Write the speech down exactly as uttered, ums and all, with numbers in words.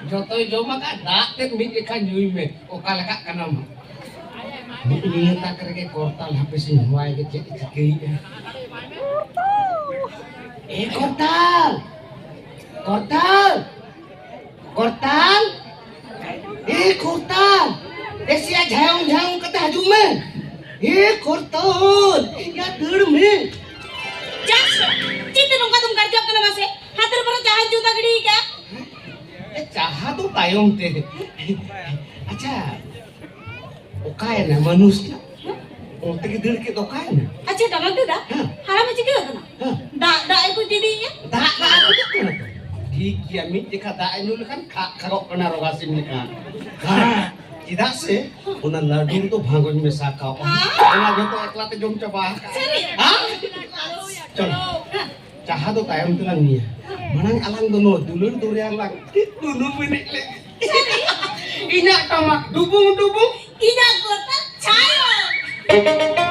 ᱡᱚᱛᱚᱭ ᱡᱚᱢ ᱟᱠᱟᱫ, ᱫᱟᱜ ᱛᱮᱫ ᱢᱤᱫ ᱡᱚᱠᱷᱟ ᱧᱩᱭ ᱢᱮ, ᱚᱠᱟ ᱞᱮᱠᱟᱜ ᱠᱟᱱᱟᱢ? ᱱᱤᱭᱟᱹ ᱛᱟᱠ ᱨᱮᱜᱮ ᱠᱚᱨᱛᱟᱞ, ᱦᱟᱯᱮ ᱥᱮᱧ ᱦᱚᱦᱚᱣᱟᱭ ᱜᱮ, ᱪᱮᱫ ᱮ ᱪᱤᱠᱟᱹᱭᱮᱫᱼᱟ? ᱮ ᱠᱚᱨᱛᱟᱞ! ᱠᱚᱨᱛᱟᱞ! ᱠᱚᱨᱛᱟᱞ! ᱮ ᱠᱚᱨᱛᱟᱞ! ᱮᱥᱮᱭᱟ ᱡᱷᱟᱭᱚᱝ ᱡᱷᱟᱭᱚᱝ ᱠᱟᱛᱮ ᱦᱤᱡᱩᱜ ᱢᱮ᱾ ᱮ ᱠᱚᱨᱛᱟᱞ! ᱭᱟ ᱫᱟᱹᱲ ᱢᱮ᱾ ᱪᱟᱥ! ᱪᱮᱫ ᱛᱮ ᱱᱚᱝᱠᱟ ᱫᱚᱢ ᱜᱟᱨᱡᱟᱜ ᱠᱟᱱᱟ ᱢᱟᱥᱮ? ᱦᱟᱛᱮᱨ ᱵᱟᱨᱟ ᱪᱟᱦᱟᱧ ᱪᱚᱸᱫᱟ ᱜᱤᱰᱤ ᱠᱟᱜᱼᱟ᱾ ᱮ, ᱪᱟᱦᱟ ᱫᱚ ᱛᱟᱭᱚᱢ ᱛᱮ᱾ ᱟᱪᱪᱷᱟ, ᱚᱠᱟᱭᱮᱱᱟ ᱢᱟᱱᱩᱥ ᱴᱟᱜ? ᱚᱱᱛᱮ ᱜᱮ ᱫᱟᱹᱲ ᱠᱮᱫ ᱫᱚ ᱚᱠᱟᱭᱮᱱᱟ? ᱟᱪᱪᱷᱟ, ᱴᱟᱢᱟᱠ ᱫᱟᱫᱟ, ᱦᱮᱸ᱾ ᱦᱟᱲᱟᱢ ᱮ ᱪᱤᱠᱟᱹ ᱟᱠᱟᱱᱟ? ᱦᱮᱸ᱾ ᱫᱟᱜ, ᱫᱟᱜ ᱮ ᱠᱚ ᱤᱫᱤᱭᱮᱭᱟ᱾ ᱫᱟᱜ, ᱫᱟᱜ ᱮ ᱠᱚ ᱤᱫᱤᱭᱮᱭᱟ? ᱴᱷᱤᱠ ᱜᱮᱭᱟ, ᱢᱤᱫ ᱡᱚᱠᱷᱟ ᱫᱟᱜ ᱮ ᱧᱩ ᱞᱮᱠᱷᱟᱱ ᱠᱷᱟᱜ ᱠᱷᱟᱜᱚᱜ ᱠᱟᱱᱟ ᱨᱚᱜᱟ ᱥᱤᱢ ᱞᱮᱠᱟ᱾ ᱦᱮᱸ, ᱪᱮᱫᱟᱜ ᱥᱮ ᱚᱱᱟ ᱞᱟᱹᱰᱩ ᱨᱮᱫᱚ ᱵᱷᱟᱸᱜᱚᱧ ᱢᱮᱥᱟ ᱠᱟᱣᱟ᱾ ᱦᱮᱸ᱾ ᱚᱱᱟ ᱡᱚᱛᱚ ᱮᱠᱞᱟ ᱛᱮ ᱡᱚᱢ ᱪᱟᱵᱟ ᱟᱠᱟᱫ᱾ ᱥᱟᱹᱨᱤ? ᱦᱮᱸ? ᱪᱚᱞᱚ᱾ ᱦᱮᱸ᱾ ᱪᱟᱦᱟ ᱫᱚ ᱛᱟᱭᱚᱢ ᱛᱮᱞᱟᱝ ᱧᱩᱭᱟ᱾ ᱢᱟᱲᱟᱝ ᱟᱞᱟᱝ ᱫᱚ ᱱᱚᱣᱟ ᱫᱩᱞᱟᱹᱲ ᱫᱚᱨᱭᱟ ᱨᱮᱞᱟᱝ ᱰᱩᱵᱩᱝ ᱮᱱᱮᱡ ᱞᱮᱜᱮ᱾ ᱤᱧᱟᱜ ᱴᱟᱢᱟᱠ ᱰᱩᱵᱩᱝ ᱰᱩᱵᱩᱝ᱾ ᱤᱧᱟᱜ ᱠᱚᱨᱛᱟᱞ ᱪᱷᱟᱭᱚᱝ᱾